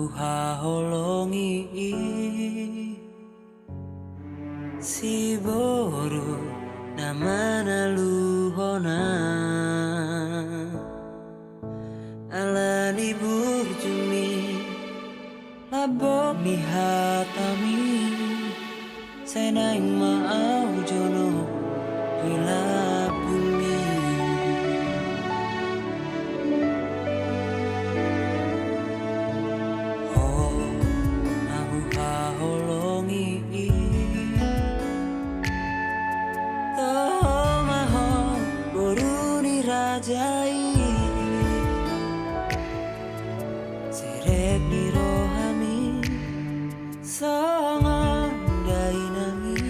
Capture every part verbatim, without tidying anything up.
Huhaholongi i siboru na manaluhon ahu ala ni burjumi, lambok ni hatami. Sai naeng ma ahu jonok di lambungmi. Ho na huhaholongi i, toho ma ho boru ni raja i. Serep ni rohami songon dainangi,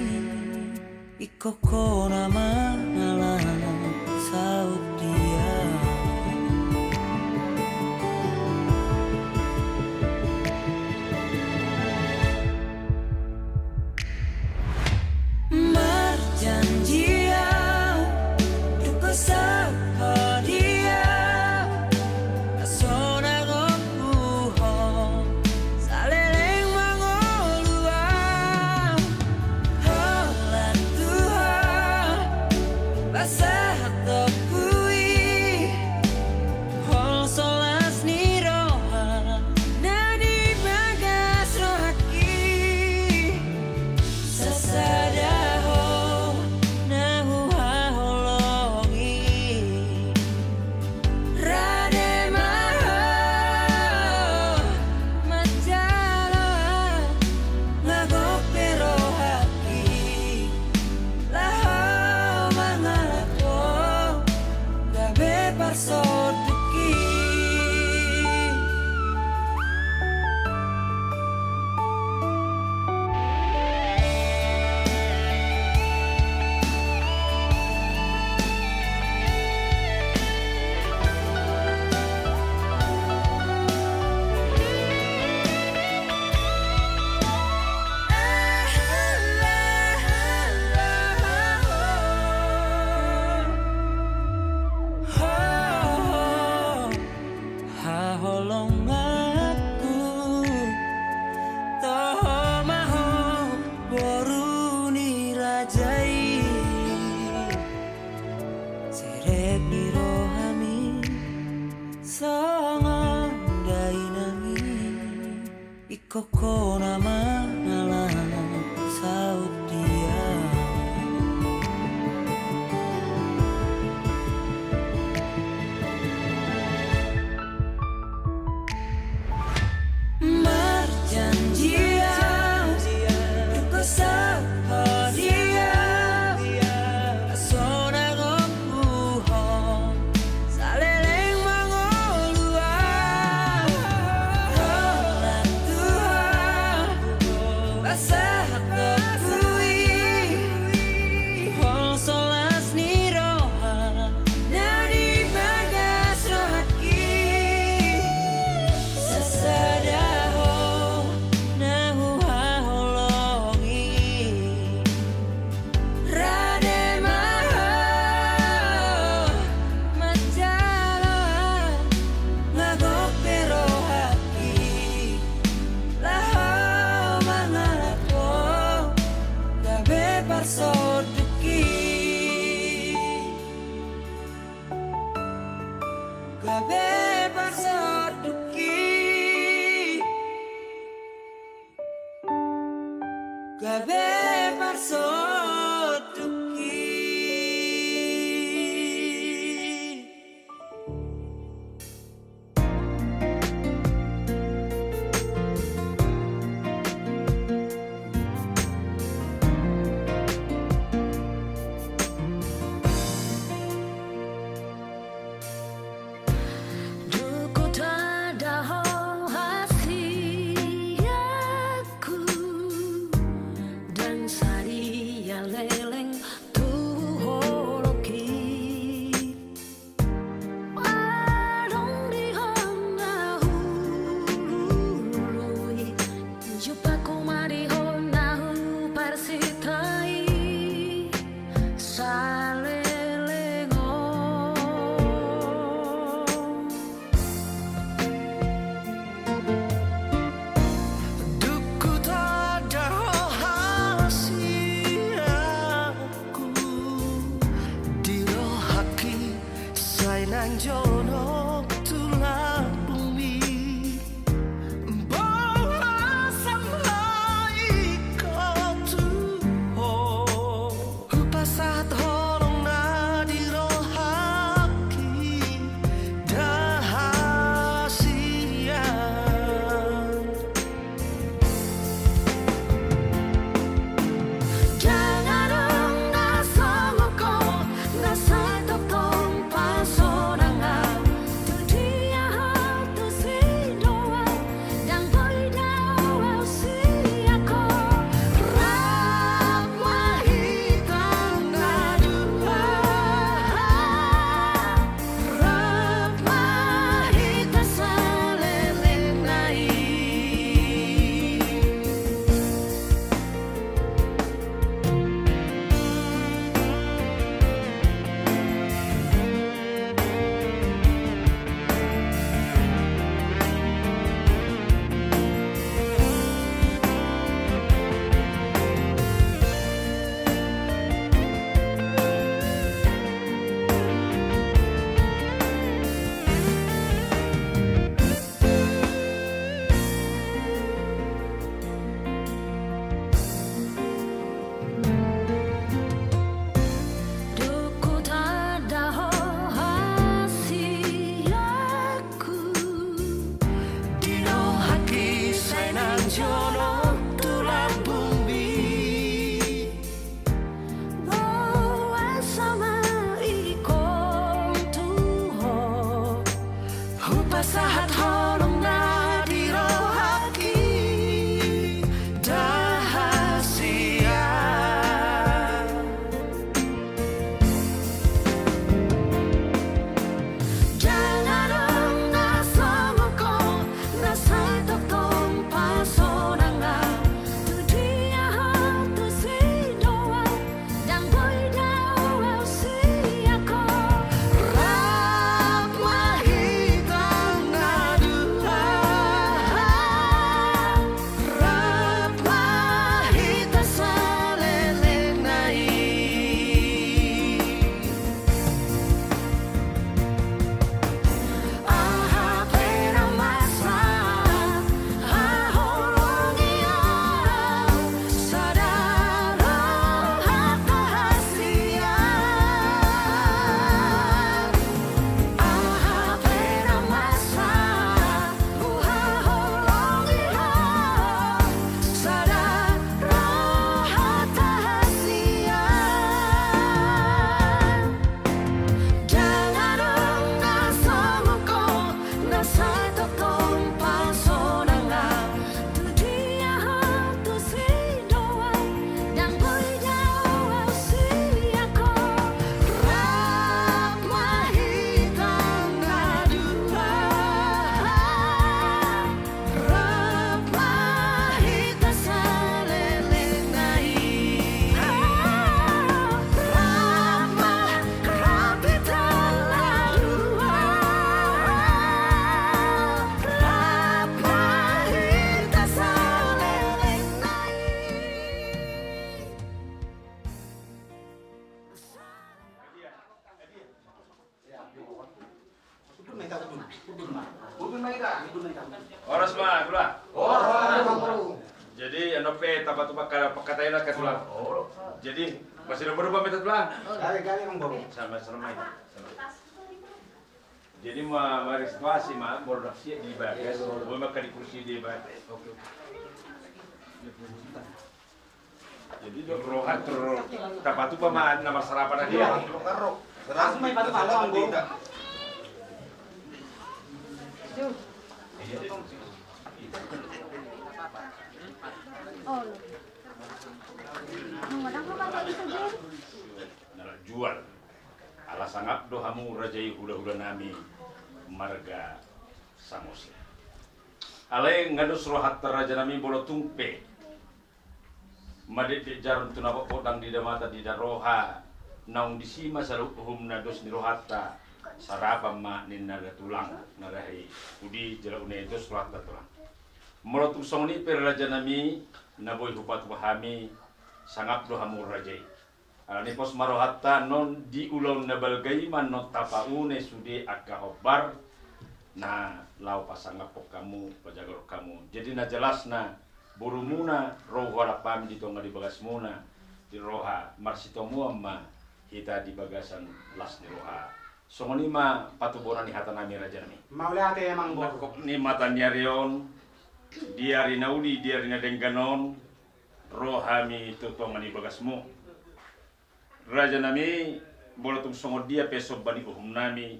ingkon ho na mangalap saut dia. Marjanji ahu, dung husaut ho dia, sonang ompu ho, saleleng mangolu ahu. Holan Tuhan, pasahat ompu i, holso las ni roha na di bagas rohangki. Sasada ho na huhaholongi, rade ma ho manjalo ahu, nga gok pe rohangki. Laho mangalap ho, gabe parsondukki. Haholonganku, toho ma ho boru ni raja i. Serep ni rohami songon dainangi, ingkon ho na mangalap saut dia. Marjanji ahu, dung husaut ho dia, sonang ompu ho, saleleng mangolu ahu. Holan Tuhan, pasahat ompu i, holso las ni roha na di bagas rohangki. Sasada ho na huhaholongi, rade ma ho manjalo ahu, nga gok pe rohangki. Laho mangalap ho, gabe parsondukki. Gabe parsondukki. Gabe parsondukki. Sahat holong na di rohangki, rahasia. Ndang adong na songon ho, na sai tongtong pasonangan. Tu dia ho tu si Doa, ndang boi dao au sian ho. Rap ma hita na dua, rap ma hita saleleng na i. Aha pe na masa, haholongi au, sada roha hasian. Aha pe na masa, huhaholongi ho, sada roha hasian. Ndang adong na songon ho, na sai tongtong pasonangan. Tu dia ho tu si Doa, ndang boi dao au sian ho. Rap ma hita na dua, rap ma hita saleleng na i. Rap ma, rap hita na dua, rap ma hita saleleng na i. Horas ma, Tulang. Jadi, anu pe, tapatupa pangkataion angka Tulang. Jadi, masih ada berubah minta Tulang. Sama, sama. Jadi, ma, marisituasi ma, boru na sian di bagas, boru ma angka di kursi di bagas. Oke, oke. Jadi, dok roha, tapatupa ma na marsarapan na dia. Langsung ma ipatupa. Nara jual. Ala sangap do hamu raja i, hulahula nami marga Samosir. Alai nga dos rohanta raja nami, molo tung pe madekdek jarum tu na bokbok, ndang diida mata diida roha, naung disi ma saluhutna dos ni rohanta. Sarapan ma ninna da Tulang, na rahe i. Pudi jala unang dos rohanta Tulang. Molo tung songon i pe raja nami, na boi hupatupa hami, sangap do hamu raja i. Alani pos ma rohanta, annon di ulaon na balga i ma annon tapaune sude angka hombar na laho pasangaphon hamu, pajagahon hamu. Jadi na jelasna, borumuna ro hualap hami di tonga ni bagasmuna, di roha marsitomuan ma hita di bagasan las ni roha. Songon i ma patuboan ni hata nami raja nami. Mauliate amang boru. Nangkok ni mata ni ari on, di ari na uli, di ari na denggan on, ro hami tu tonga ni bagasmu. Raja nami, molo tung songon dia pe somba ni uhum nami,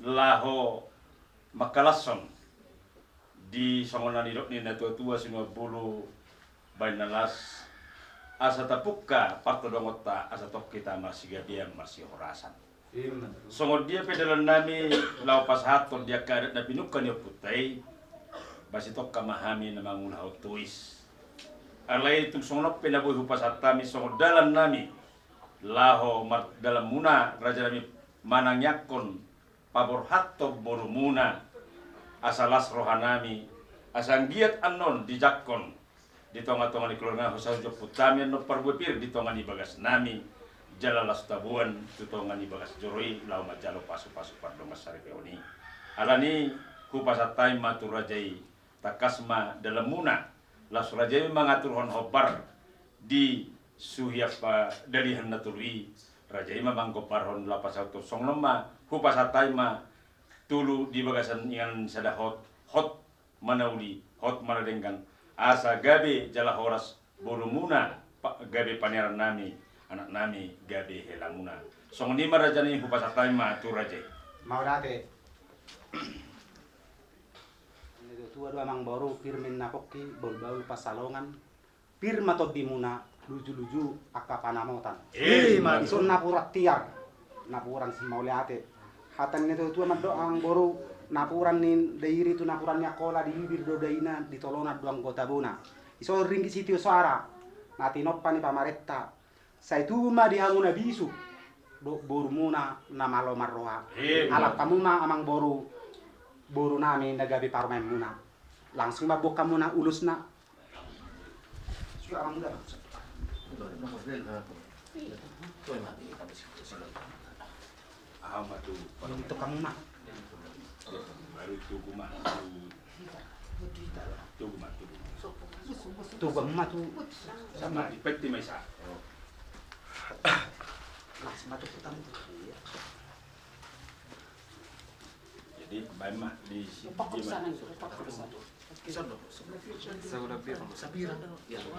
laho mangkalashon di songon na nidok ni na tuatua, sinuan bulu baen na las, asa tapungka partodongonta, asa tong hita marsigabean marsihorasan. Songon dia pe dalan nami laho pasahathon di angka adat na pinungka ni ompunta i, ba sitongka ma hami na mangulahon tois. Alai tung songon on pe na boi hupasahat hami songon dalan nami laho mardalanmuna, raja nami, manangiangkon paborhathon borumuna, asa las roha nami, asa anggiat annon dijangkon di tongatonga ni keluarga, husahujon ompunta nami annon parbue pir di tonga ni bagas nami, jala las taboan tu tonga ni bagas joro i laho manjalo pasupasu pardongan saripeon i. Alani hupasahat hami ma tu raja i, tangkas ma dalanmuna, laos raja i mangaturhon hombar di suhi ampa dalihan na tolu i, raja i ma manggombarhon laho pasahathon. Songon on ma hupasahat hami ma, tolu di bagasan inganan sada hot, hot ma na uli, hot ma na denggan, asa gabe jala horas borumuna, pa-, gabe panearan nami, anak nami, gabe helamuna. Songon i ma raja nami, hupasahat hami ma tu raja i. Mauliate. Tua do amang boru, pir ma na pongki, bahulbahul pansalongan, pir ma tondimuna, lujuluju angka panamotan. Ima tutu. Dison napuran tiar, napuran simmauliate. Hata ni natuatua mandok amang boru, napuran ni dairi tu napuran ni angkola, di bibir do daina, di tolonan do anggo tabona. Dison ringgit sitio soara na tinompa ni pamarenta. Sai tubu ma di hamu na bisuk dohot borumuna na malo marroha. Ima. Alap hamu ma amang boru, boru nami na gabe parumaenmuna. Langsung ma boan hamuna ulusna. Sudah amang udah. Aha ma tu? Itu kamu ma. Baru tugu ma tu. Tugu ma, tugu ma. Tugu ma tu. Sama di peti ma isa. Jadi baen ma di sini.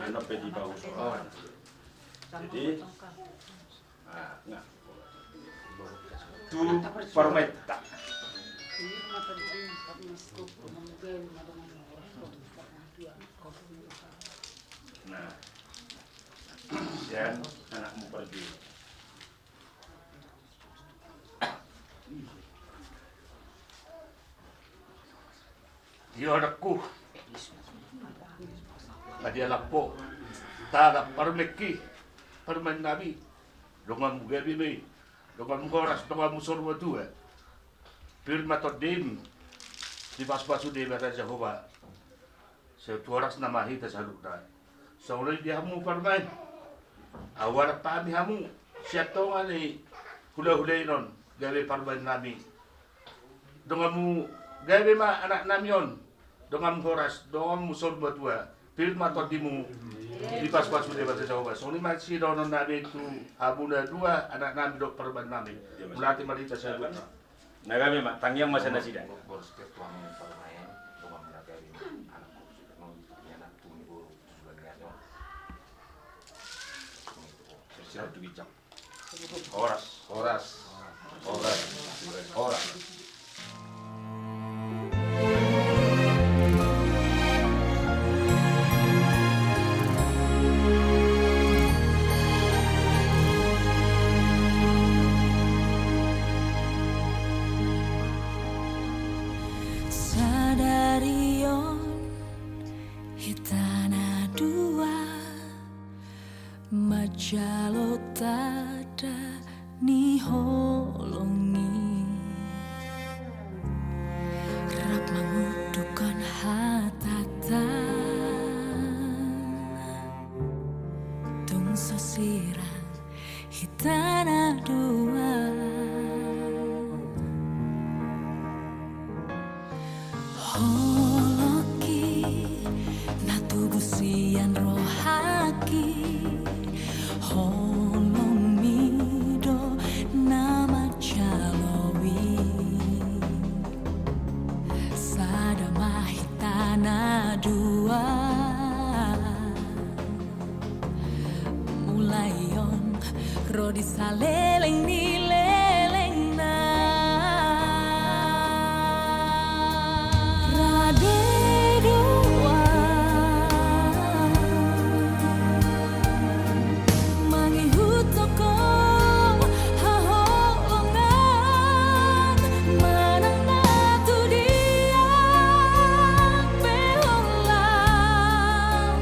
Enak pe di bawah. Jadi tu parumaenta. Nah, sian anakmu pergi. Ia anakku, na dialap ho, tanak parumaenki, parumaen nami, donganmu gabe ma i, donganmu horas, donganmu saur matua. Pir ma tondim, dipasupasu Debata Jahowa. Sai tu horas nama hita saluhutna. Songon i di hamu parumaen. Ahu arap hami hamu sian tonga ni hulahula i non, gabe parumaen nami. Donganmu gabe ma anak nami on, donganmu horas, donganmu saur matua, pir ma tondimu, dipasupasu Debata Jahowa. Songon i ma sidohonon nami tu hamu na dua, anak nami dohot parumaen nami. Mauliate ma di hita saluhutna. Na gabe ma, tangiang ma sian nasida. Horas. Horas. Horas. Horas. Sadari on hita na dua manjalo tanda ni holong i, rap mangundukhon hatata. Tung so sirang hita na dua. Holongki na tubu sian rohangki, holongmi do na manjalo i. Sada ma hita na dua. Mulai on ro di saleleng ni lelengna. Rade dua mangihuthon haholongan manang na tu dia pe holan.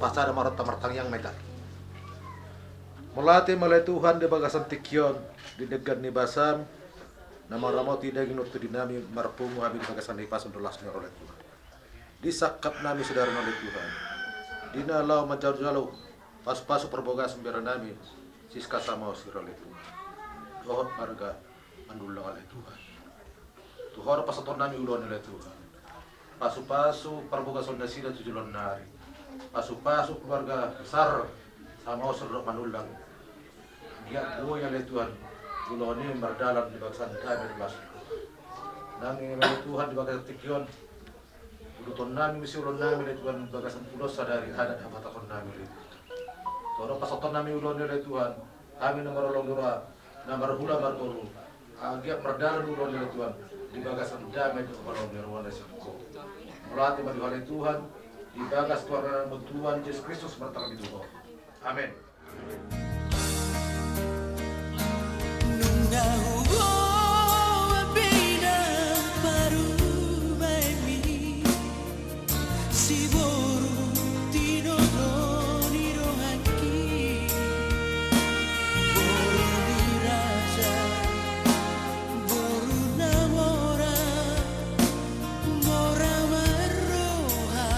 Pasada marota martangiang ma hita. Mauliate ma ale Tuhan di bagasan tingki on, di denggan ni basaM, na maramoti daging dohot tondi nami marpungu hami di bagasan hipas dohot las ni roha ale Tuhan. Di sangkap nami sadari on ale Tuhan, di na laho manjalojalo pasupasu parbagason bere nami Siska Samaos i ale Tuhan, dohot marga Manullang ale Tuhan. Tu Ho do pasahaton nami ulaon i ale Tuhan. Pasupasu parbagason nasida tu joloan ni ari. Pasupasu keluarga besar Samaos dohot Manullang. Anggiat boi ale Tuhan ulaon i mardalan di bagasan dame dohot las ni roha. Nang ale Tuhan di bagasan tingki on, uduton nami muse ulaon nami ale Tuhan di bagasan ulos sadari adat habatahon nami ale Tuhan. Tu Ho do pasahaton nami ulaon i ale Tuhan. Hami na marholong ni roha, na marhula martoru, anggiat mardalan ulaon i ale Tuhan di bagasan dame dohot holong ni roha na sian Ho. Mauliate ma di Ho ale Tuhan, di bagas goar ni Tuhan Jesus Kristus martangiang hami tu Ho. Amen. Nunga huboan pe inang parumaenmi, siboru tinodo ni donganki, boru ni raja, boru na mora, mora marroha.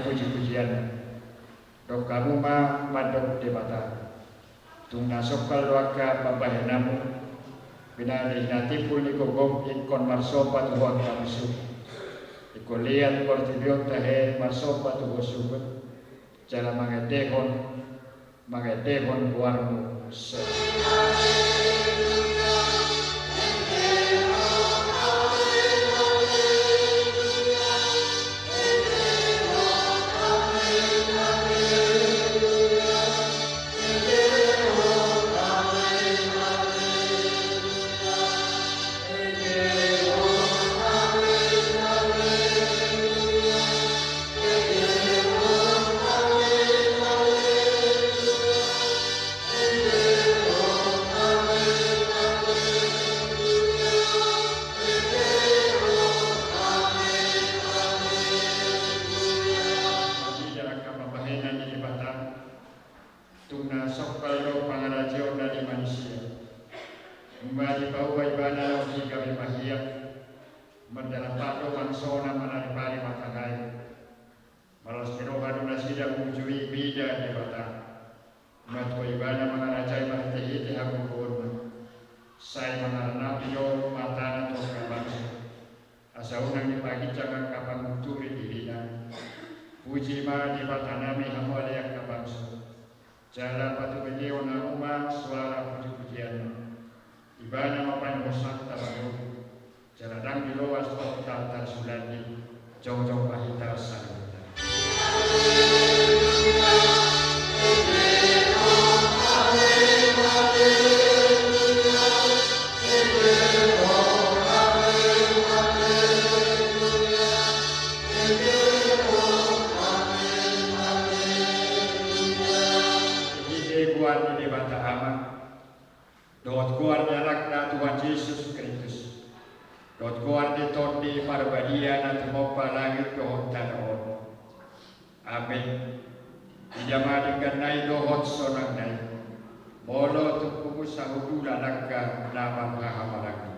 Puji-pujian. Dok hamu ma mandok Debata. Tung na songkal do angka pambahenanmu, binari na timbul ni gogom ingkon marsomba tu ho angka musuk. Ingkon liat portibi on tahe marsomba tu ho suhut. Jala mangendehon, mangendehon goarmu. Tung na songkal do pangarajaionna ni manisia. Nunga dipaboa ibana laho gabe mahiang. Mandalampar do bangsona manari-pari martangiang. Malas ni roha do nasida mangujui mida Debata. Matua ibana mangarajai marhite-hite hagogoonna. Sai mangarnapi do matana tu angka bangso. Asa unang dipaginjang angka pangunjuran dirina. Puji ma Debatanami hamu ale angka bangso. Jala patubegehon hamu ma suara puji-pujianna. Ibana ma panehosan tabaru. Jala ndang diloas tongtal tarsulandi. Jongjong ma hita saluhutna. Di goar ni Debata Ama, dohot goar ni Anakna Tuhan Jesus Kristus, dohot goar ni Tondi Parbadia na tumompa langit dohot tano on. Amen. Ida ma dengganna i dohot sonangna i, molo tung pungu sahudula nangka na marhahamaranggi.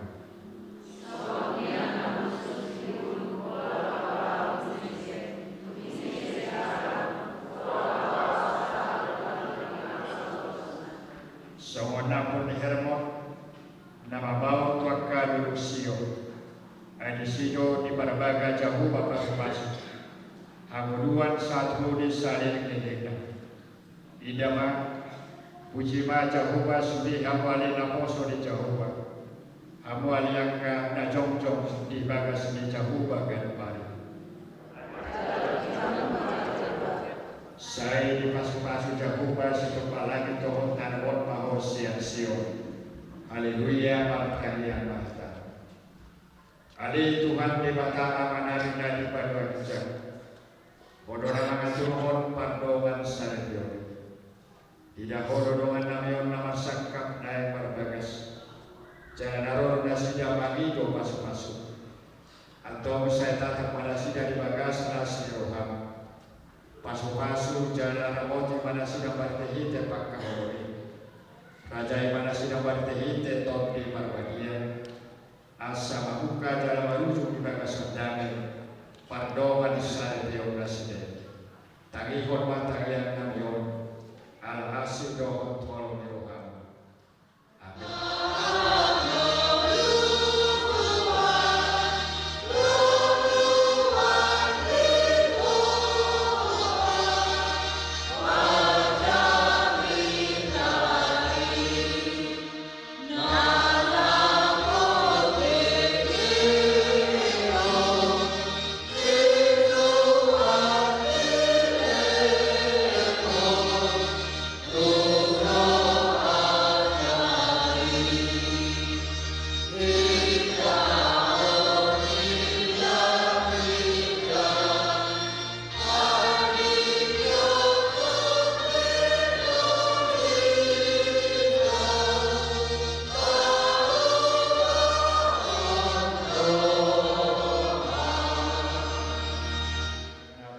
Songon nampun ni Hermon na mambahen tu angka lulung Sion. Ai disi do diparbaga Jahowa pasupasu, hangoluan sahat hu di saleleng ni lelengna. Ida ma, puji ma Jahowa sude hamu ale naposo ni Jahowa, hamu ale angka na jongjong di bagas ni Jahowa ganup ari. Sai dipasupasu Jahowa situpa langit dohot tano on ma ho sian Sion. Haleluya, martangiang ma hita. Ale Tuhan Debata Amanami na di banua ginjang, Ho do na mangaturhon pardongan sadari on. Ida Ho do dongannami on na marsangkap naeng marbagas, jala na ro do nasida mangido pasupasu. Antong sai tatap ma nasida di bagas las ni roham. Pasupasu jala ramoti ma nasida marhite-hite pangkaholongi. Rajai ma nasida marhite-hite Tondi Parbadia. Asa mamungka jala marujung di bagasan dame pardongan sadari on nasida. Tangihon ma tangiangnami on, ala asi dohot holong ni roham. Amen.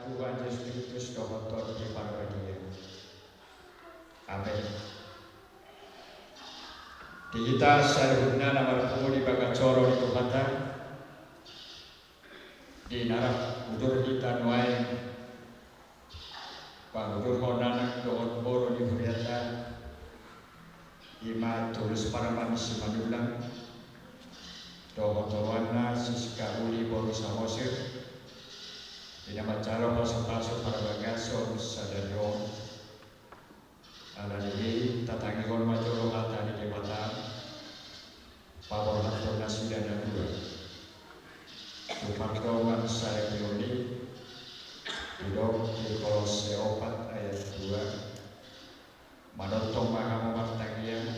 Tuhan Jesus Kristus dohot Tondi Parbadia. Amen. Di hita saluhutna na marpungu di bagas joro ni Tuhanta, di na rap udur hita nuaeng Pangudurhon anak dohot boru ni huriata, i ma Tulus Parman Simanullang dohot oroanna Siska Uli boru Samosir, di na manjalo pasupasu parbagason sadari on. Ala ni i tatangihon ma jolo hata ni Debata, paborhathon nasida na dua tu pardongan sadari on i. Didok di Kolose opat ayat dua: Manongtong ma hamu martangiang,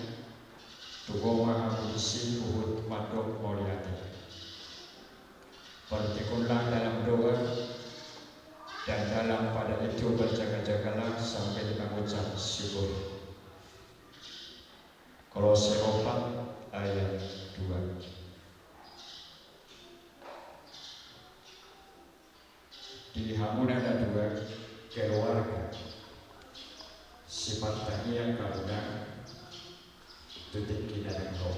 tubu ma hamu disi huhut mandok mauliate. Bertekunlah dalam doa, dan dalam pada itu berjaga-jagalah sambil mengucap syukur. Kolose opat ayat dua. Di hamu na dua, keluarga Simartangiang, hamu na tu tingki na naeng ro.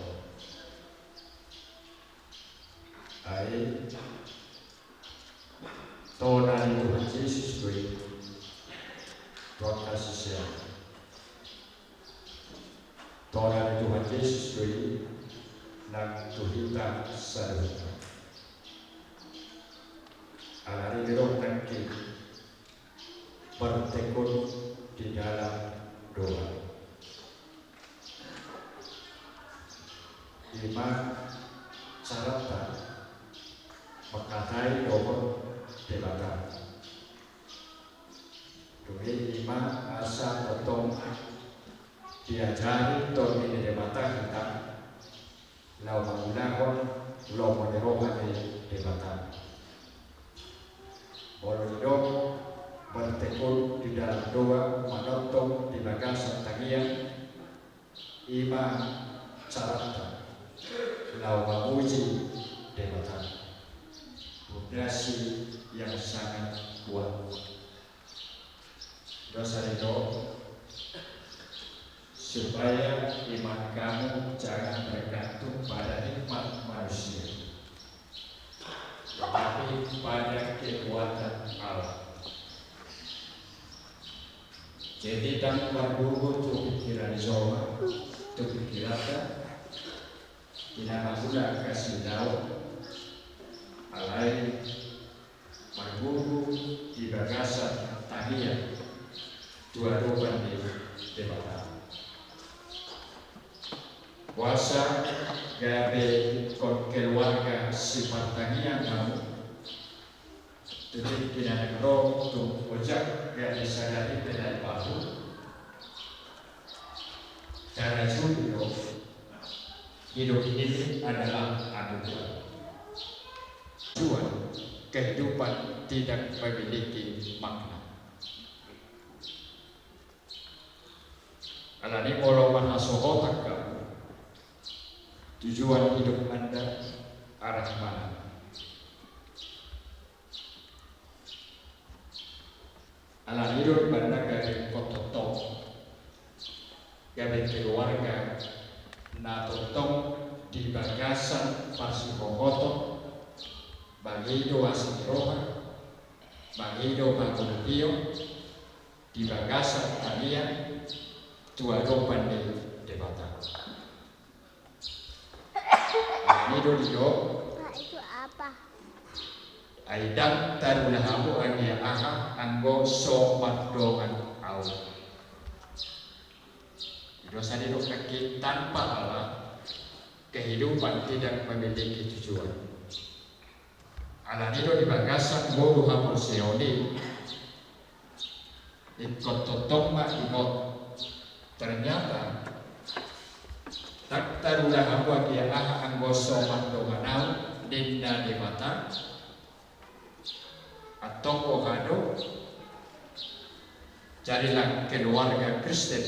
Ai tona ni Tuhan Jesus do i tu angka sisean. Tona ni Tuhan Jesus do i nang tu hita saluhutna. Ala ni i do nangkin bertekun di dalam doa. I ma caranta mangkatai dohot Debata. Dung i, i ma asa tongtong diajari Tondi ni Debata hita laho mangulahon lomo ni roha ni Debata. Molo didok bertekun di dalam doa, manongtong di bagasan tangiang, i ma caranta laho mamuji Debata. Pondasi yang sangat kuat. Dosa ridho, supaya iman kamu jangan bergantung pada nikmat manusia, tetapi pada kekuatan Allah. Jadi, ndang margogo tu pikiran jolma, tu pikiranta, di na mangula angka siulaon, alai margogo di bagasan tangiang tu adopan ni Debata. Boasa gabe ingkon keluarga Simartangiang hamu tu tingki na naeng ro, tung ojak gabe sadari pe na dipahu. Karena jujur, hidup ini adalah anugerah. Tujuan kehidupan tidak memiliki makna. Ala ni i, molo marhasohotan hamu, tujuan hidup Anda arah mana? Ala ni i do umbahen na gabe ingkon tongtong gabe keluarga na tongtong di bagasan parsihohoton, bagi do asi ni roha, bagi do pangolupion, di bagasan tangiang tu adopan ni Debata. Ala ni i do didok: Pak, itu apa? Ai ndang tarula hamu anggia aha anggo so mardongan Ahu. I do asa didok nangkin, tanpa Allah, kehidupan tidak memiliki tujuan. Ala ni i do di bagasan boru haporseaon i, ingkon tongtong ma ingot. Ternyata ndang tarula hamu anggia aha anggo so mardongan Ahu, ninna Debata. Antong boha do? Jadilah keluarga Kristen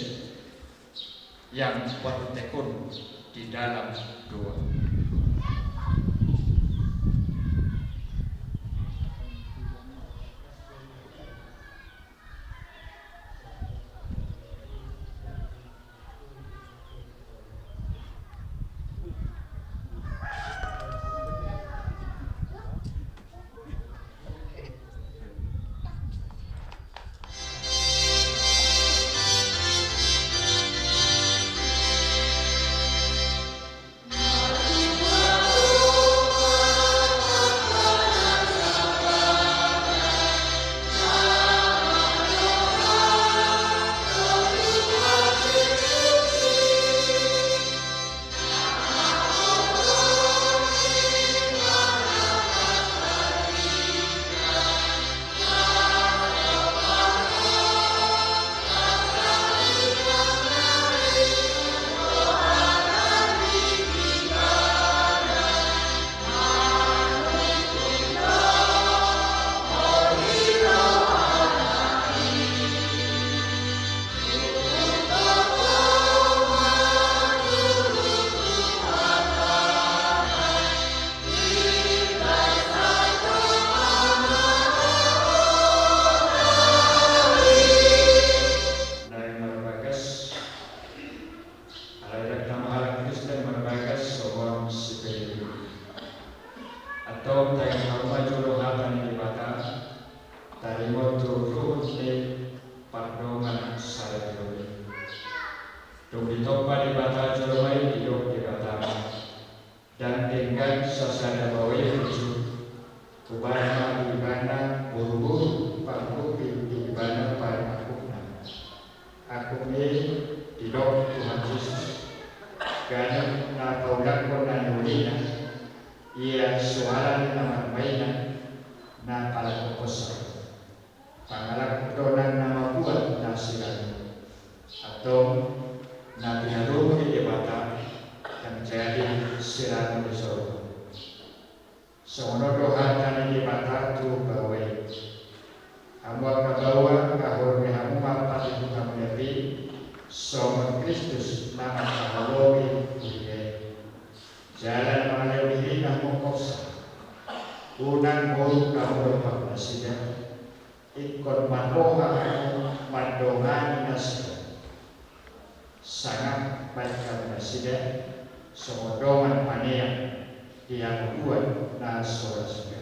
yang bertekun di dalam doa. Ditompa Debata jolma i, didok Debata: Ndang denggan sasada baoa i ujung. Hubahen ma tu ibana boruboru, panggupi di ibana paling angkupna. Angkup ni i, didok Tuhan Jesus, ganup na paulakhon na niulina, ia soara ni na marmaina, na palakhonsa. Pangalangkup do nang na mambuat na sirang i. Antong na pinalumu ni Debata, ndang jadi sirangon di sorga. Songon on do hata ni Debata tu baoa i: Hamu angka baoa, haholongi hamu ma parnihutamuna be, songon Kristus na mangkaholongi huria i. Jala na mangalehon dirina mangkophopsa. Unang moruk hamu dompak nasida, ingkon marroha hamu mandongani nasida. Sangap baen hamu nasida songon dongan paneang di hamu dua na so ra suda.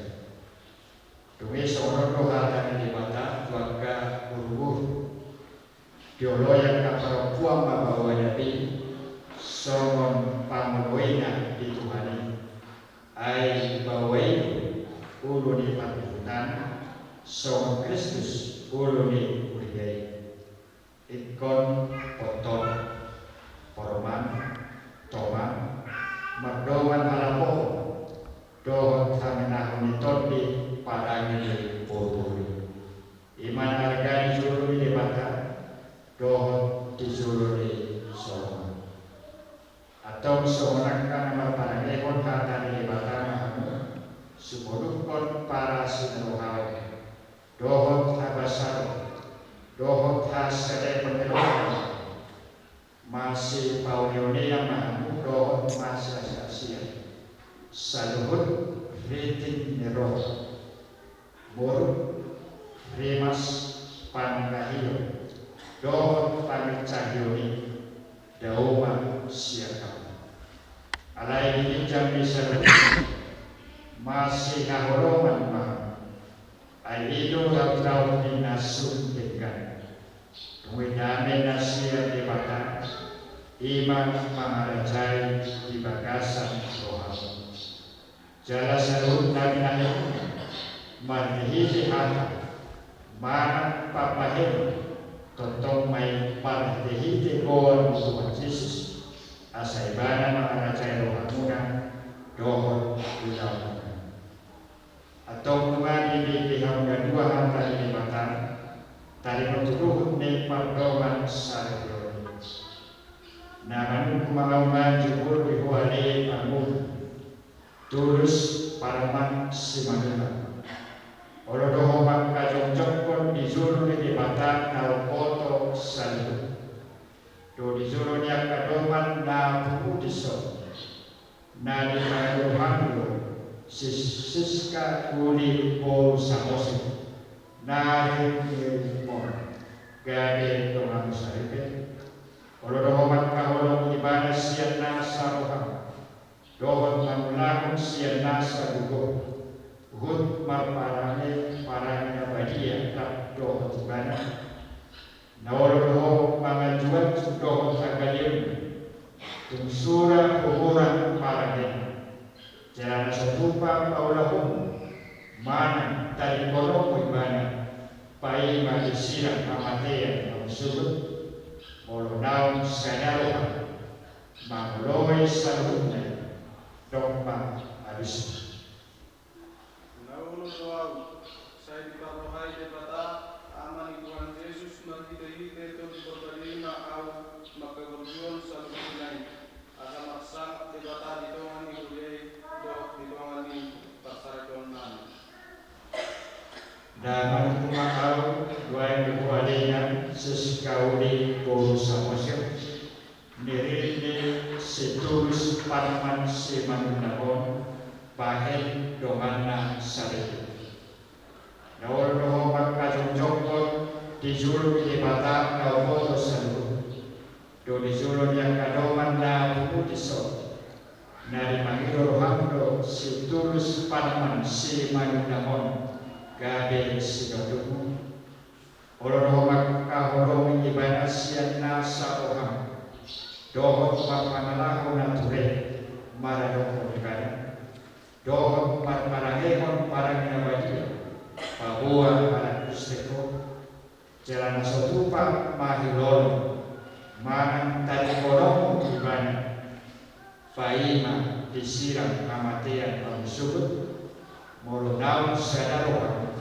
Dung i songon on do hata ni Debata tu angka boruboru: Dioloi angka parompuan ma baoa i songon pangoloina di Tuhan i. Ai baoa i ulu ni parnihutan, songon Kristus ulu ni huria i. Ingkon ponton, porman, toman, mardongan halapohon dohot hamenahon ni tondi parange ni boruboru. I ma na arga di jolo ni Debata dohot di jolo ni sorga. Antong songon angka na marparangehon hata ni Debata ma hamu, sipodungkon parasinarohaon dohot habasaron dohot hasadaon ni roha, masipaoneonean ma hamu dohot masiasiasian, saluhut riting ni roha, moruk, rimas, pangkahion dohot panginsahion i, dao ma sian hamu. Alai di ginjang ni saluhut masihaholongan ma hamu. Ai i do daurdaur ni na sun denggan. Dung i dame na sian Debata, i ma mangarajai di bagasan rohamu. Jala saluhut na binahenmuna, marhitehite hata manang pambahenon, tongtong ma i marhitehite goar ni Tuhan Jesus, asa ibana mangarajai rohamuna dohot ulaonmuna. Antong nunga dibege hamu na dua hata ni Debata, taringot tu ruhut ni pardongansaripeon i. Na manungkun ma ahu manjou di ho ale pangulu, tulus, parman, simanula. Olo do ho mangkajongjongkon di jolo ni Debata na umboto saluhut, do di jolo ni angka dongan na pungu dison, na dipangido hamu si Siska uli boru Samosir, na ringgirmon, gabe donganmu saripe. Olo do ho mangkaholongi ibana sian nasa roham, dohot mangulahon sian nasa gogo, huhut marparange parange na badia rap dohot ibana. Na olo do ho manganjuanju dohot hagaleon, tung sura huhurang parangena. Jala na so tupa paulahonmu manang tadingkononmu ibana, paima disirang hamatean hamu suhut, molo naung sada roha mangoloi saluhutna i, dompak abis. Na olo do ahu, sai diparrohai Debata, Ama ni Tuhan Jesus, marhitehite Tondi Porbadia i ma ahu mangkaborjuhon saluhutna i, asa marsangap Debata di tonga ni huria i dohot di tonga ni parsaripeonnami. Damang ma ahu, nuaeng di ho alena Siska uli boru Samosir, ni rini si Tulus, parman, simanula on, bahen donganna saripe. Na olo do ho mangkajongjongkon di jolo ni Debata na umboto saluhut, do di jolo ni angka dongan na pungu dison, na dipangido roham do si Tulus, parman, simanula on, gabe sinondukmu. Olo do ho mangkaholongi ibana sian nasa roham, Mahilono manang tali holongmu ibana, paima disiram hamatean hamu sogot, molo naung sada roha,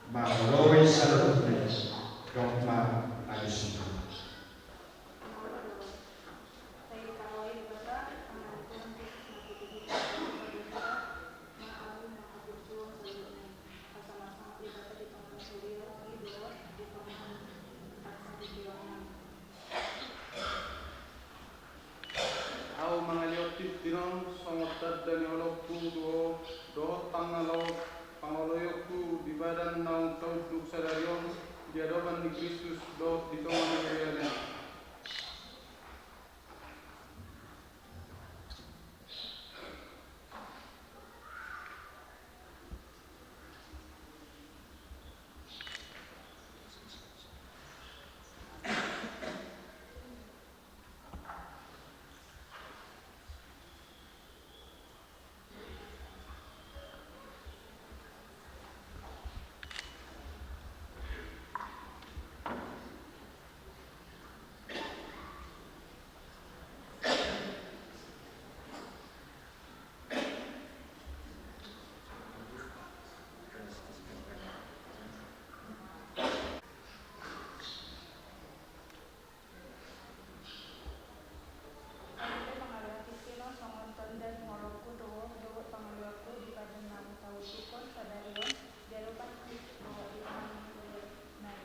mangoloi saluhutna i, dok ma alusi. Ahu mangalehon tintin on songon tanda ni holongku tu ho, dohot pangalo-, pangoloionku di badan naung taunduk sadari on di adopan ni Kristus dohot di tonga ni huriana i. Ahu pe mangalehon tintin on songon tanda ni holongku tu ho, dohot pangoloionku di badan naung taundukkon sadari on di adopan ni Kristus dohot di tonga ni huriana i.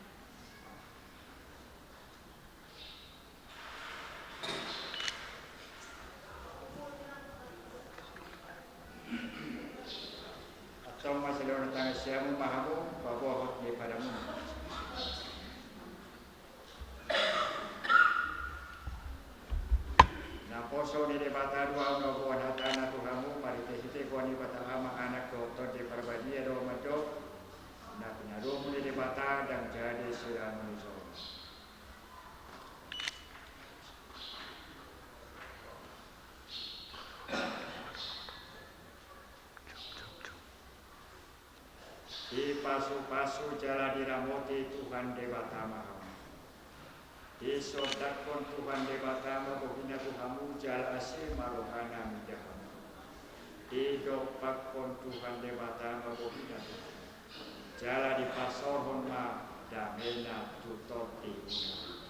Antong masilehonon tangan siamun ma hamu paboahon ni padamun. Naposo ni Debata do ahu na huboan hatana tu hamu, marhitehite goar ni Debata Ama, Anak dohot Tondi Parbadia do mandok, na pinadomu ni Debata ndang jadi siranonison. Dipasupasu jala diramoti Tuhan Debata ma hamu. Disondanghon Tuhan Debata ma bohina tu hamu jala asi ma rohana mida hamu. Didompakhon Tuhan Debata ma bohina tu hamu jala dipasaorhon ma damena tu tondimuna.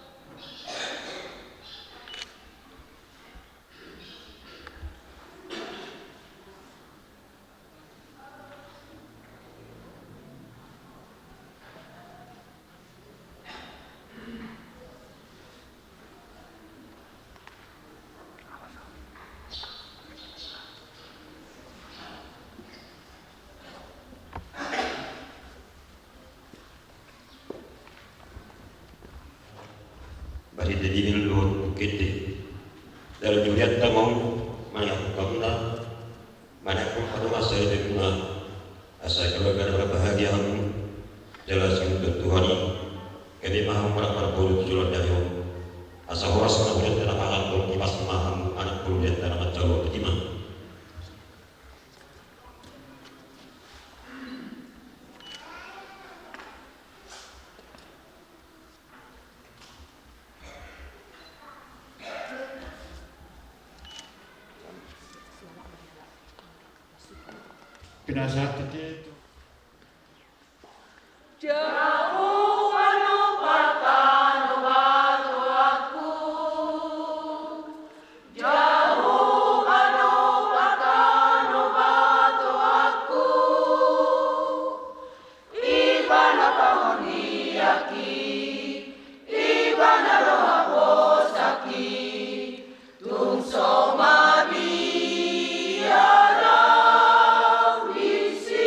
Marhite Injil dohot Buku Ende. Dalan ni hurianta ma on mangihuthon hamuna, manangkok hadomuan saripeon muna, asa keluarga na marbahagia hamu, jala siulahon Tuhan i, gabe ma hamu marboru tu joloan ni ari on, asa horas ma hurianta na mangan, dohot ipas ma hamu anak boru di hita na manjalo. Tutu ma. Pinasahat hita tu Jahowa do patanobatonanku. Jahowa do patanobatonanku. Ibana pangolianki, Ibana do haposanki. Tung so mabiar ahu disi.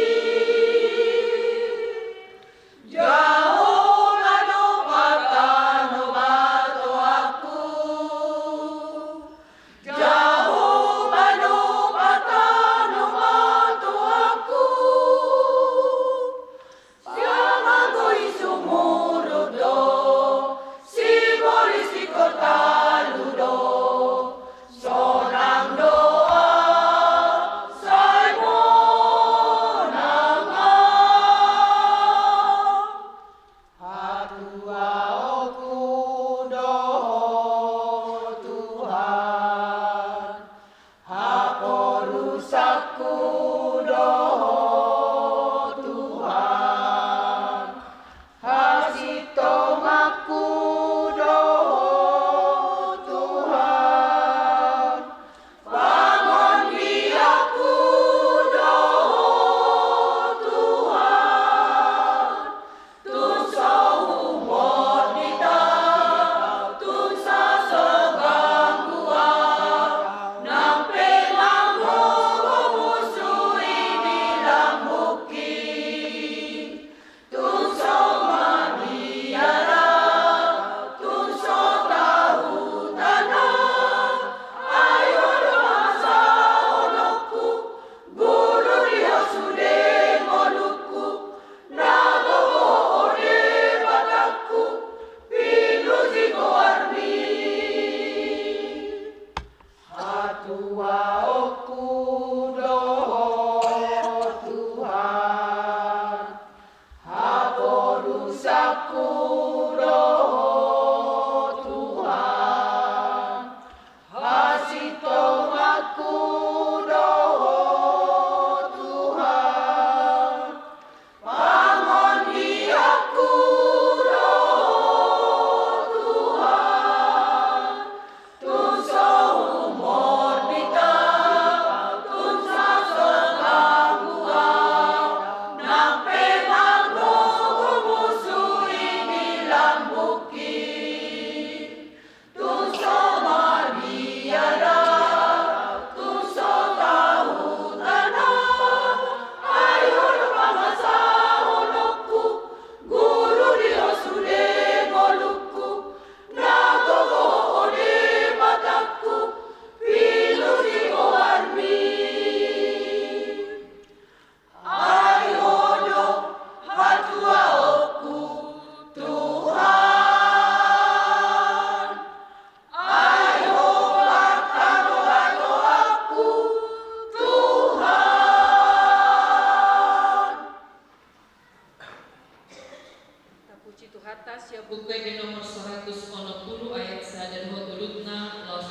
Saratus onom pulu ayat sada dohot tolu na laos.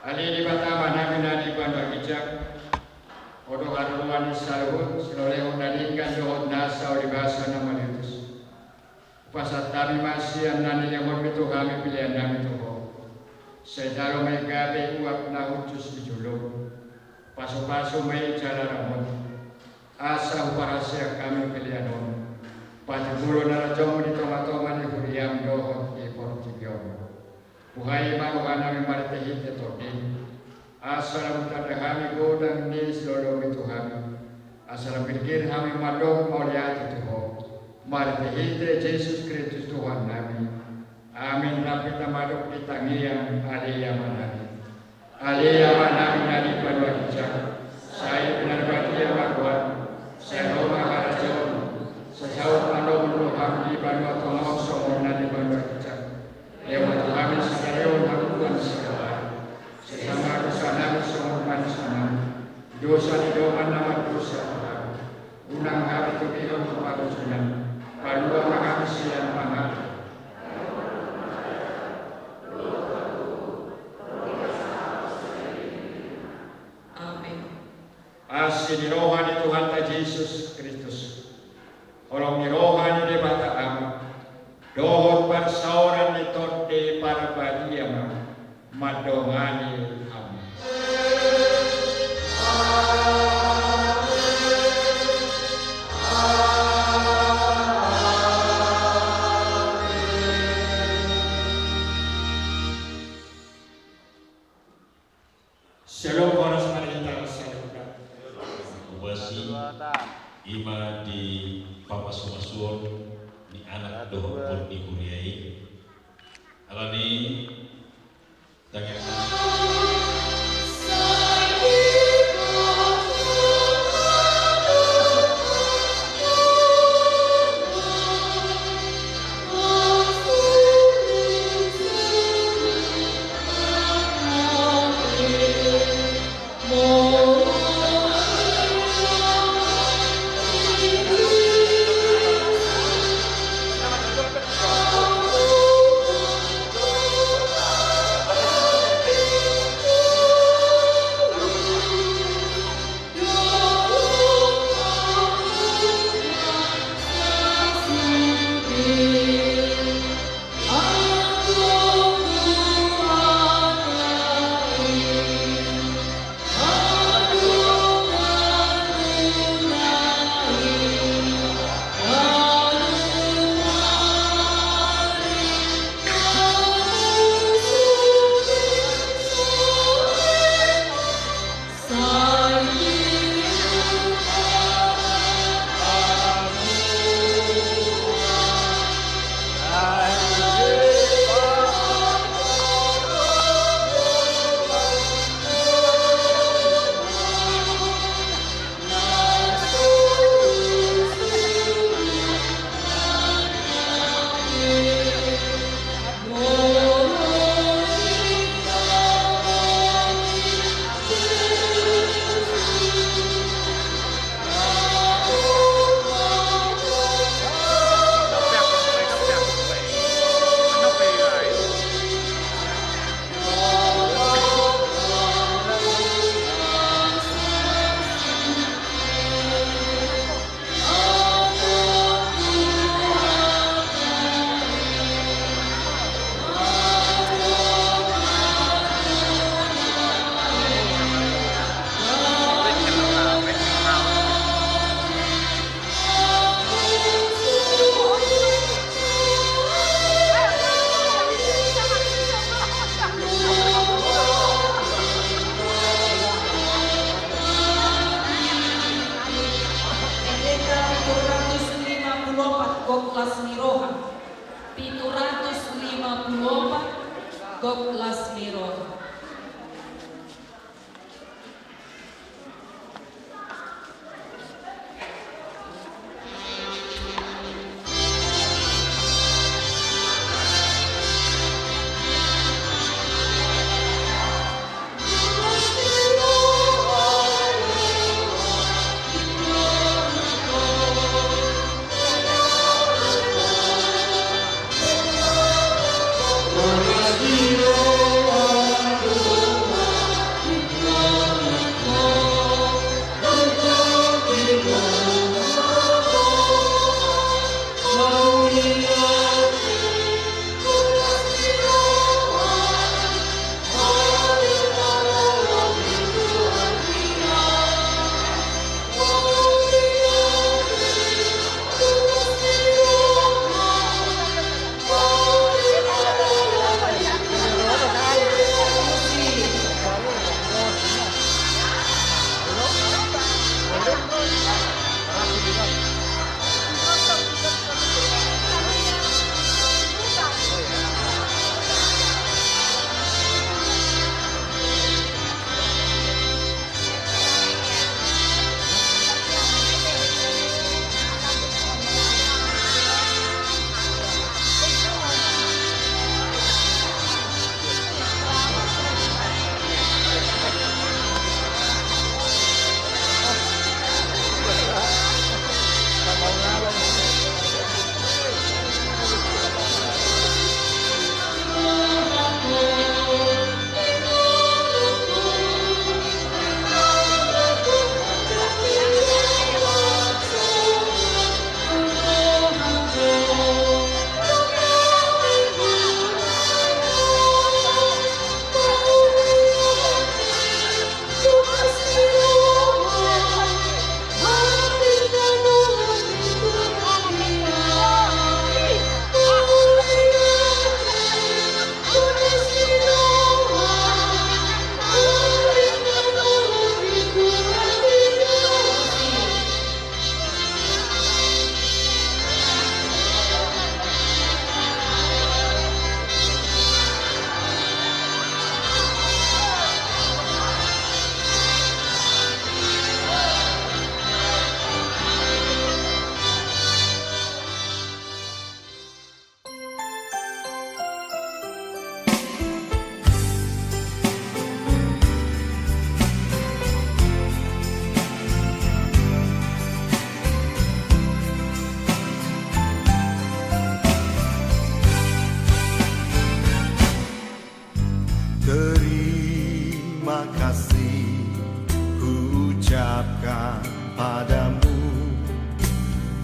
Ale Debata Amanami na di banua ginjang, Ho do haroroan ni saluhut silehonlehon na denggan dohot nasa ulibasa na maliutus. Hupasahat hami ma sian na nilehonmi tu hami pelean nami tu Ho. Sai jalo ma i gabe uap na hushus di jolom. Pasupasu ma i jala ramoti, asa huparhaseang hami pelean on, patibulon harajaonmu di tongatonga ni huriam dohot di portibi on. Buhai ma rohanami marhitehite Tondim, asa lam tanda hami godang ni silehonlehonmi tu hami, asa lam girgir hami mandok mauliate tu Ho, marhitehite Jesus Kristus Tuhannami. Amin. Rap hita mandok di tangiang Ale Amanami. Ale Amanami na di banua ginjang, sai pinarbadia ma goarmu, sai ro ma harajaonmu, sai saut ma lomo ni roham di banua tonga on songon na di banua ginjang. Lehon ma tu hami sadari on hangoluan ni sadari on. Sesa ma dosanami songon panesanami di dosa ni dongan na mardosa tu hami. Unang hami togihon tu pangunjunan, palua ma hami sian pangago. Amin. Asi ni roha ni Tuhanta Jesus Kristus, holong ni roha ni Debata Ama, dohot parsaoran ni Tondi Parbadia ma mandongani hamu. Syalom, horas ma di hita saluhutna. Huboto i ma di pamasumasuon ni anak dohot boru ni huria i. Alani tangiang Gok las ni roha. Terima kasih kuucapkan padamu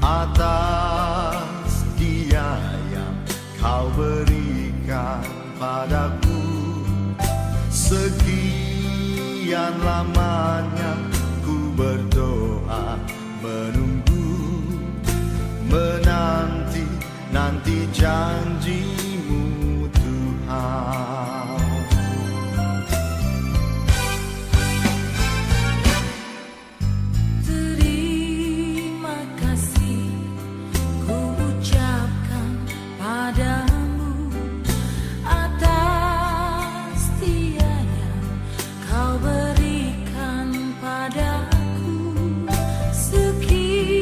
atas dia yang kau berikan padaku. Sekian lamanya ku berdoa, menunggu, menanti, nanti janji-Mu, Tuhan. Terima kasih kuucapkan padamu atas dia yang kau berikan padaku. Sekian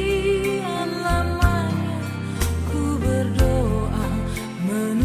lamanya ku berdoa, menunggu,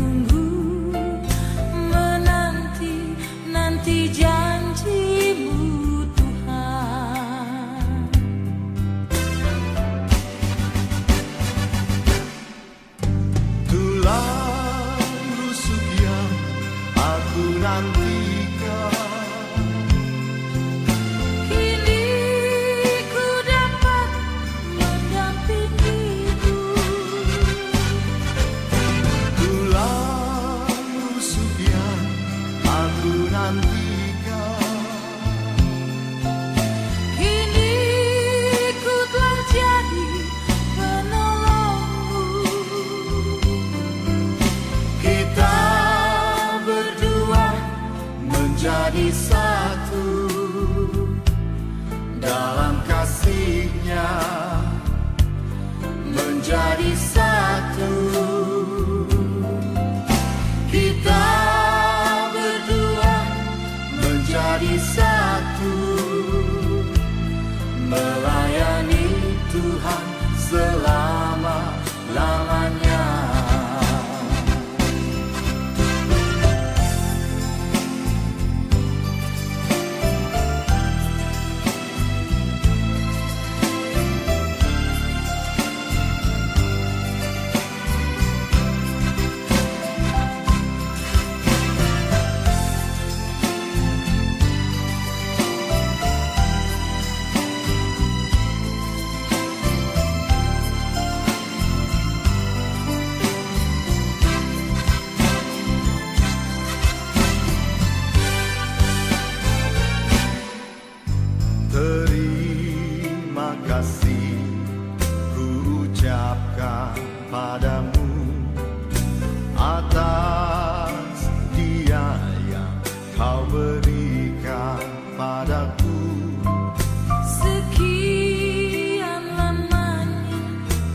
Sekian lamanya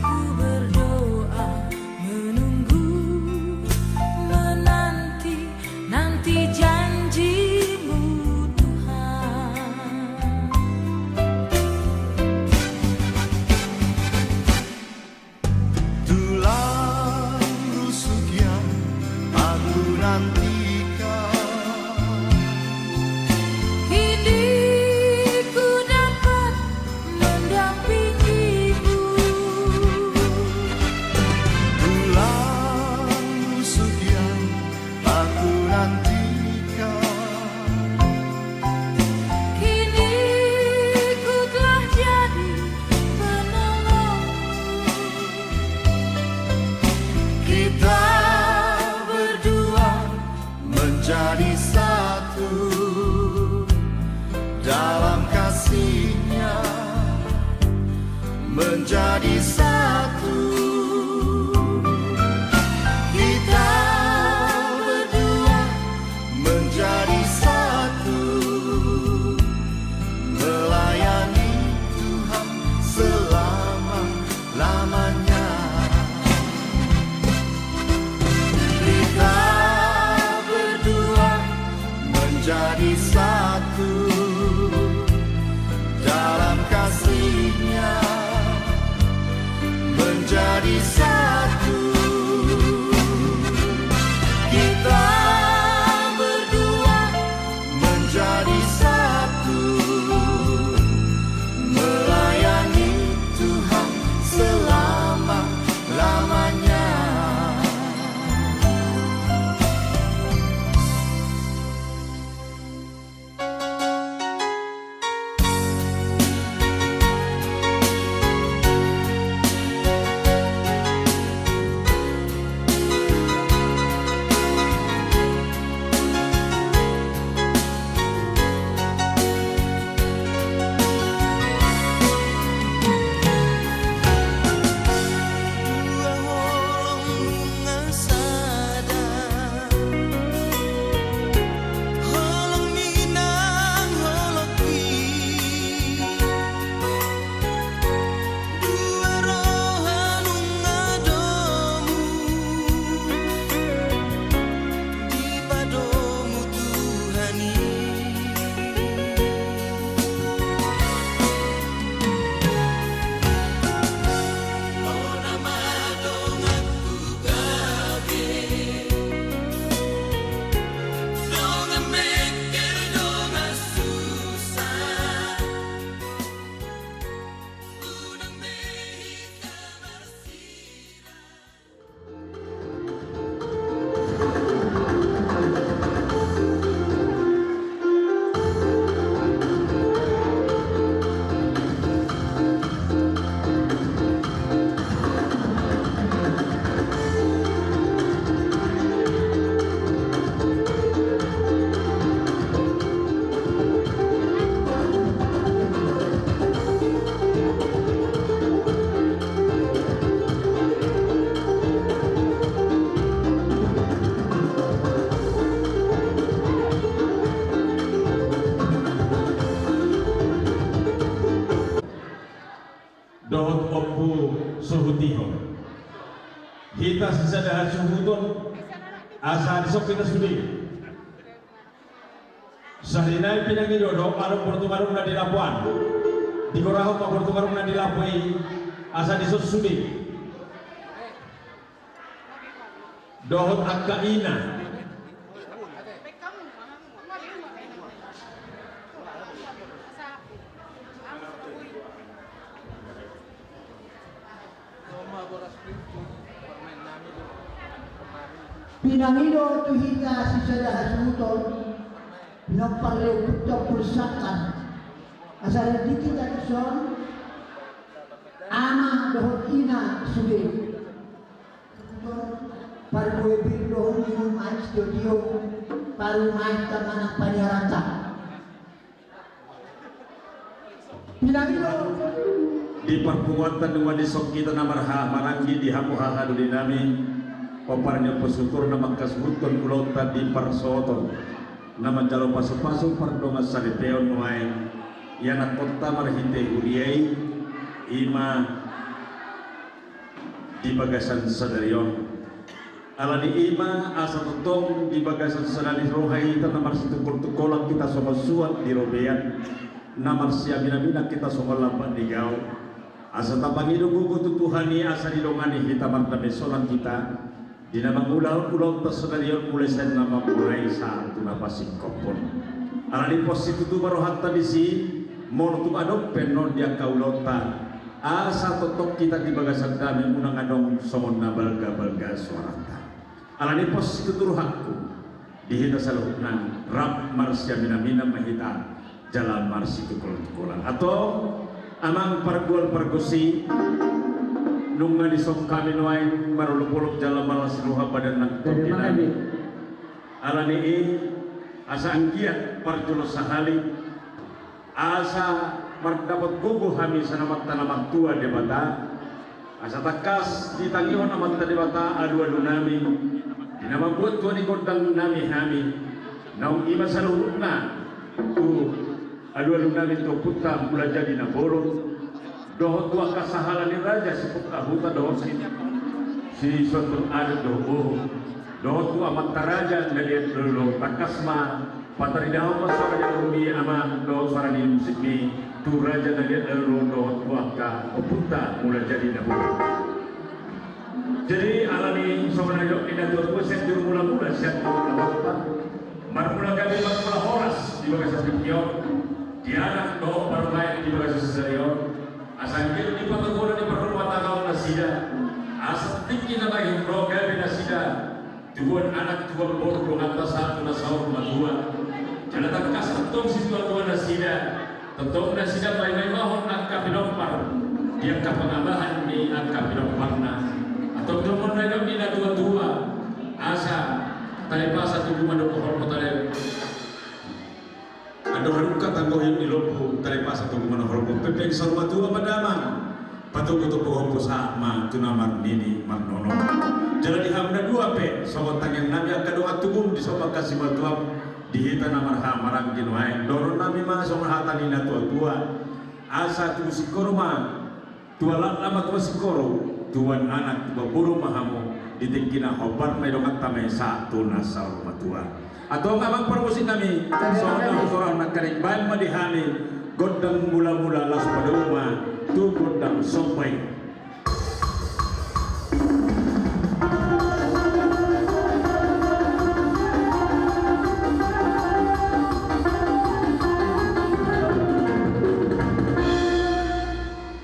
ku berdoa, menunggu, menanti, nanti janji-Mu, Tuhan. Tulang rusuk yang aku nantikan. Kini ku dapat mendampingi-Mu. Tulang rusuk yang aku nantikan. Kini ku telah jadi penolong-Mu. Kita berdua menjadi satu dalam kasih-Nya. Menjadi satu. Kita berdua menjadi satu, melayani Tuhan selama-lamanya. Kita berdua menjadi satu dalam kasih-Nya, menjadi satu. Kita berdua menjadi satu, melayani Tuhan selama-lamanya. Dua holong nunga sada, holong ni inang holongki. Dua roha nunga domu dipadomu Tuhan i. Dongan mengkel, dongan susah. Dohot Ompu Suhutihon. Hita sisada hasuhuton, asa dison hita sude. Sahali nai pinangido do adong bortungarung na di lapo an. Digorahon ma bortungarung na di lapo i, asa dison sude. Dohot angka ina. Pinangido tu hita sisada hasuhuton, pinompar ni ompunta Ompu Sangkar. Asa didok hita dison, ama dohot ina sude. Parbue pir dohot minum aek sitio-tio, parumaenta manang paniaranta. Pinangido. Di parpunguanta nunga dison hita na marhaha maranggi di hamu haha doli nami, pomparan ni ompu suhut na manghasuhuthon ulaonta di parsohoton. Na manjalo pasupasu pardongansaripeon nuaeng ianakhonta marhite huria i, i ma di bagasan sadari on. Alani i ma asa tongtong di bagasan sadari roha i hita na marsitungkoltungkolan hita songon suan di robean, na marsiaminaminan hita songon lambak ni gaol. Asa tapangido gogo tu Tuhan i asa didongani hita mardame sonang hita di na mangulahon ulaonta sadari on mulai sian na mamulai sahat tu na pasingkophon. Alani pos situtu ma rohanta disi, molo tung adong pe annon di angka ulaonta, asa tongtong hita di bagasan dame unang adong songon na balgabalga soaranta. Alani pos situtu rohangku, di hita saluhutna rap marsiaminaminan ma hita jala marsitungkoltungkolan. Antong amang pargual pargonsi, nunga dison hami nuaeng marolopolop jala marlas ni roha badan nang tondi nami. Alani i asa anggiat parjolo sahali asa mardapot gogo hami sian Amanta na martua Debata, asa tangkas ditangihon Amanta Debata alualu nami di na mambuat tua ni gondang nami hami, naung i ma saluhutna tu alualu nami tu ompunta Mulajadi Nabolon, dohot tu angka sahala ni raja sipongka huta dohot si, sisuanton adat dohot boru, dohot tu amanta raja na liat lolo, tangkas ma pataridahon ma suara ni ahu i amang dohot suara ni musikmi tu raja na liat lolo dohot tu angka ompunta Mulajadi Nabolon. Jadi alani songon na nidok ni natuatua, sian juru mulamula sian juru mulamula, marmula gabe marmula horas di bagasan tingki on, di anak dohot parumaen di bagasan sadari on. Asa anggiat dipatogona di parrumatanggaon nasida, asa tingki na bahen ro gabe nasida tubuan anak tubuan boru donganta sahat tu na saur matua. Jala tangkas antong situatua nasida, tongtong nasida paimaimahon angka pinompar di angka pangambahan ni angka pinomparna. Antong dohonon na nidok ni natuatua, asa talipasa tubu ma dohot holmo tale. Andor halumpang tanggohon ni lombu, talipasa tubu ma dohot holmo pepeng saur matua ma damang. Patogutogu hompu sahat ma tu na marnini marnono. Jala di hamu na dua pe songon tangiang nami angka dongan tubum di somba angka simatuam di hita na marhahamaranggi nuaeng, dohonon nami ma songon hata ni natuatua, asa tubu singkoru ma tubuan anak, tubuan singkoru, tubuan anak tubuan boru ma hamu, di tingki na hombar ma i donganta ma i sahat tu na saur matua. Antong amang parmusik nami, songon na hutorang nangkaning, baen ma di hami gondang mulamula laos padao ma tu gondang somba i.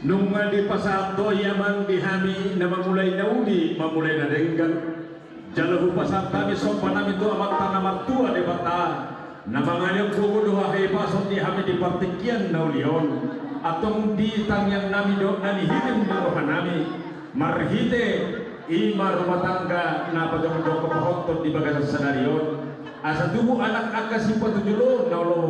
Nunga dipasahat Ho i amang di hami na mamulai na uli mamulai na denggan. Jala hupasahat hami somba nami tu Amanta na martua Debata, na mangalehon gogo dohot hahipason di hami di partingkian na uli on. Antong di tangiang nami dohot na nihirim ni roha nami, marhite i ma rumah tangga na pajongjong pahothon di bagasan sadari on, asa tubu anak angka sipatuju lomo na olo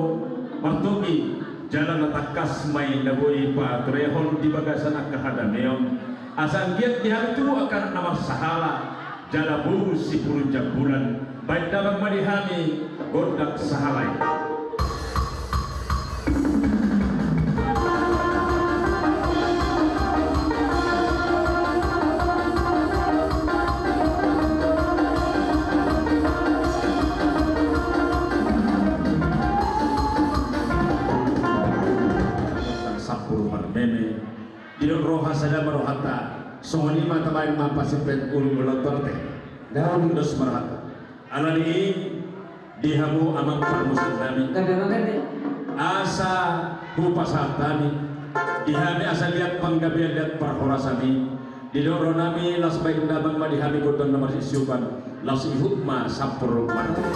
martogi, jala na tangkas ma i na boi paturehon di bagasan angka hadameon. Asa anggiat di hami tubu angka anak na marsahala, jala boru sipurun jambulan. Baen damang ma di hami gondang sahala i. Gondang sampulu marmeme. Didok roha sada ma rohanta. Songon i ma tabaen ma pasipet ulu mula torte. Daun dos ma rohanta. Alani i di hamu amang parmusik nami, asa hupasahat hami di hami asa liat panggabean liat parhorasan i. Didok roha nami laos baen damang ma di hami gondang na marsiusupan. Laos ihut ma sampulu marmeme.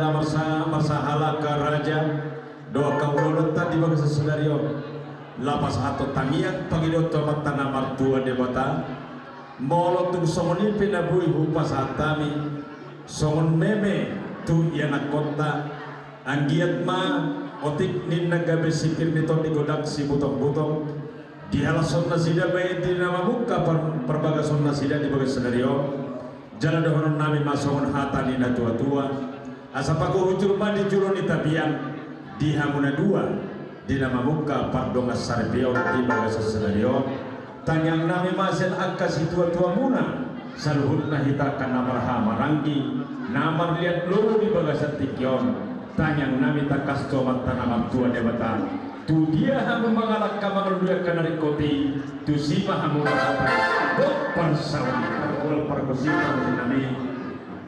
Marsa-, marsahalak raja dohot angka ulaonta di bagasan sadari on. Laos pasahathon tangiang pangidoan tu Amanta na martua Debata. Molo tung songon i pe na boi hupasahat hami songon meme tu ianakkonta, anggiat ma otik ninna gabe sipir ni tondi godang sibutong-butong, dihalashon nasida bahen di na mamungka par-, parbagason nasida di bagasan sadari on. Jala dohonon nami ma songon hata ni na tua-tua, asa pagohujur ma di jolo ni tapian di hamu na dua di na mamungka pardongansaripeon di bagasan sadari on. Tangiang nami ma sian angka situa-tuamuna, saluhutna hita angka na marhahamaranggi, na marliat lomo di bagasan tingki on. Tangiang nami tangkas tu Amanta na martua Debata, tu dia hamu mangalangka mangalului angka na ringkot i, tusi ma hamu marhata dohot parsaoran, pargol pargonsi pargonsi nami.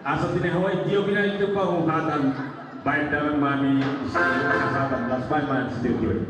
Asa tinehoi tio binaen tu pahuhatan, baen damang ma hami, isi pahuhatan, las baen ma sitio-tio i.